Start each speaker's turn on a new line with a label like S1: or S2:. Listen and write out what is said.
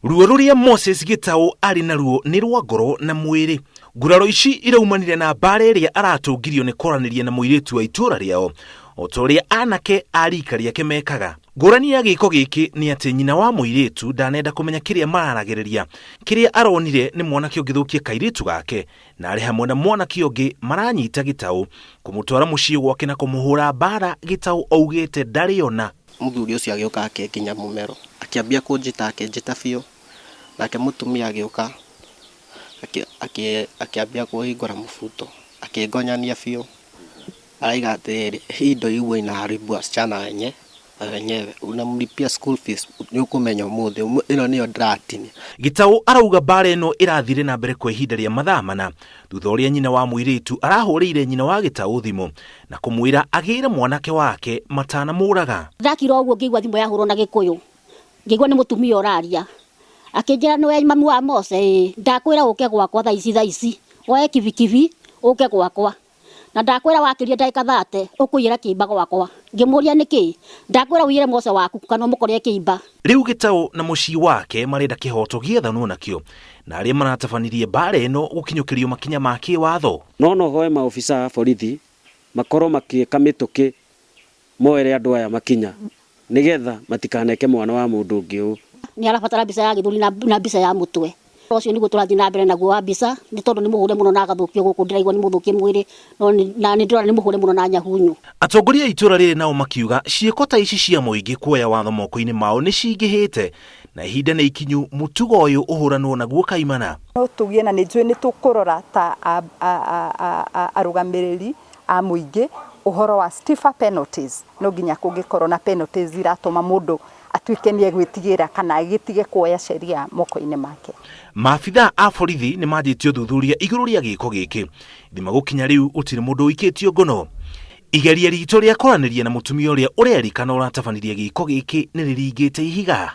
S1: Ruo rũrĩa Moses Gĩtaũ arĩ naruo nĩ rwa ngoro na mwĩrĩ. Nguraro ici iraumanire na mbara ĩrĩa aratũngirio nĩ kwaranĩria na mũirĩtu wa itũũra rĩao o ta ũrĩa anake a rika rĩake mekaga. Ngũrani ya gĩko gĩkĩ nĩ atĩ nyina wa mũirĩtu ndanenda kũmenya kĩrĩa mararagĩrĩria. Kĩrĩa aronire nĩ mwanake ũngĩthũkia kairĩtu gake na arĩ hamwe na mwanake ũngĩ maranyita Gĩtaũ kũmũtwara mũciĩ gwake na kũmũhũra mbara Gĩtaũ augĩte ndarĩ ona.
S2: Mũthuri ũcio agĩũka akĩnginya mũmero, akĩambia kũnjĩta akĩnjĩta biũ, nake mũtumia agĩũka akĩambia kũhingũra mũbuto, akĩngonyania biũ, arauga atĩrĩrĩ, hii ndo huwa inaharibu wasichana wenyewe, unamlipia school fees, nĩ ũkũmenya ũmũthĩ, ĩno nĩyo ndĩratinia.
S1: Gĩtaũ arauga mbara ĩno ĩrathire na mbere kwa ihinda rĩa mathaa mana thutha ũrĩa nyina wa mũirĩtu arahũrĩire nyina wa Gĩtaũ thimũ na kũmwĩra agĩre mwanake wake matanamũraga.
S3: Ndakira ũguo ngĩigua thimũ yahũrwo na Gĩkũyũ, ngĩigua nĩ mũtumia ũraria. Akĩnjĩra nĩwe mami wa Mose? Ĩĩ. Ndakwĩra ũke gwakwa thaa ici thaa ici, woe kibikibi ũke gwakwa. Na ndakwĩra wakĩria ndagĩka thate ũkũiyĩra kĩimba gwakwa. Ngĩmũria nĩkĩ? Ndakwĩra ũiyĩre Mose waku kana ũmũkore akĩimba.
S1: Rĩu Gĩtaũ na mũciĩ wake marenda kĩhoto gĩethanwo nakĩo na arĩa maratabanirie mbaara ĩno gũkinyũkĩrio makinya ma kĩwatho.
S4: No no hoe maobithaa a borithi makorwo makĩka mĩtũkĩ moere andũ aya makinya nĩgetha matikaneke mwana wa mũndũ ũngĩ ũũ.
S3: Nĩ arabatara mbica ya gĩthũri na mbica ya mũtwe. Ũcio nĩguo tũrathiĩ na mbere naguo wa mbica nĩ tondũ nĩ mũhũre mũno na agathũkio gũkũ ndĩraigua nĩ mũthũkie mwĩrĩ na nĩ ndĩrona nĩ mũhũre mũno na nyahunyu.
S1: Atongoria a itũra rĩrĩ nao makiuga ciĩko ta ici cia mũingĩ kuoya watho moko-inĩ mao nĩ cingĩhĩte na ihinda nĩ ikinyu mũtugo ũyũ ũhũranwo naguo kaimana.
S5: No tũgĩe na nĩ njũĩ nĩ tũkũrora ta arũgamĩrĩri a mũingĩ ũhoro wa stiffer penalties, no nginya kũngĩkorwo na penalties iratũma mũndũ atuĩke nĩ egwĩtigĩra kana agĩtige kuoya sheria moko-inĩ make.
S1: Maabithaa a borithi nĩ manjĩtie ũthuthuria igũrũ rĩa gĩko gĩkĩ. Thima gũkinya rĩu gũtirĩ mũndũ ũikĩtio ngono. Igeria ritũ rĩa kwaranĩria na mũtumia ũrĩa ũrerĩkana ũratabanirie gĩko gĩkĩ nĩ rĩringĩte ihiga.